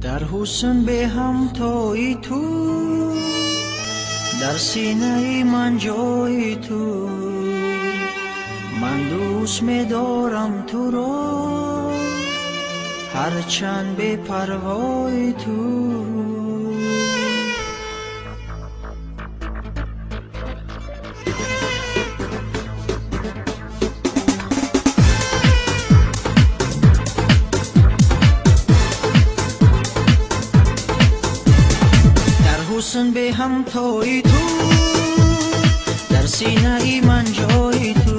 Дар ҳусн беҳамтои ту, дар синаи ман ҷои ту. Ман дӯст медорам туро, ҳарчанд бепарвои ту. Ҳусн беҳамтои ту, дар синаи ман ҷои ту.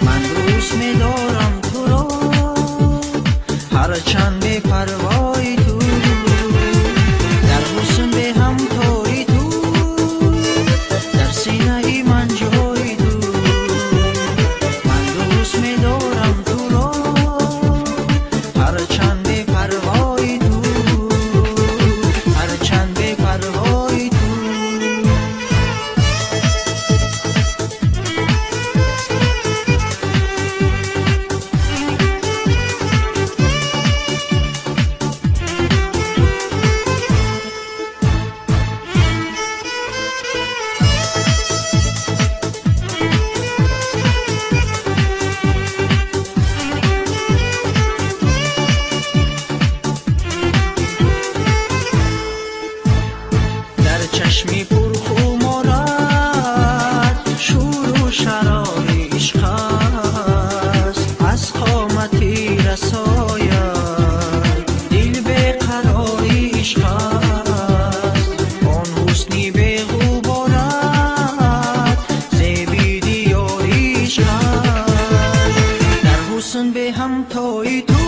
Ман дӯст медорам туро, ҳарчанд бепарвои ту. Дар ҳусн беҳамтои ту, дар синаи ман ҷои ту. Ман дӯст медорам туро, ҳарчанд бепарвои ту. Ҳарчанд бепарвои ту. Дар чашми пурхуморат шӯру шарори ишқ аст. Аз қомати расоят дил беқарори ишқ аст. Он ҳусни беғуборат зеби диёри ишқ аст. Дар ҳусн беҳамтои ту,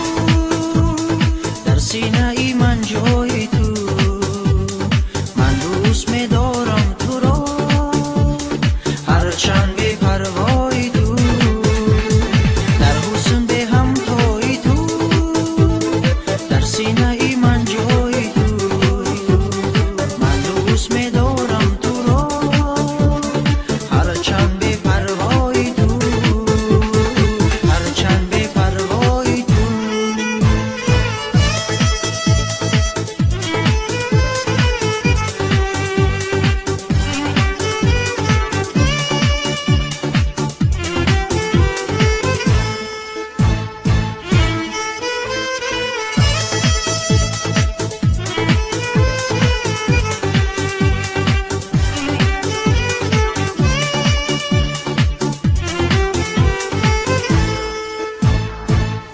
дар синаи ман ҷои ту. Ман дӯст медорам туро, ҳарчанд бепарвои ту. Дар ҳусн беҳамтои ту, дар синаи ман ҷои ту. Ман дӯст медорам туро, ҳарчанд бепарвои ту. Ҳарчанд бепарвои ту.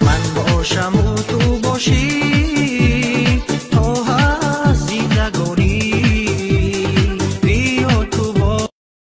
Ман бошам.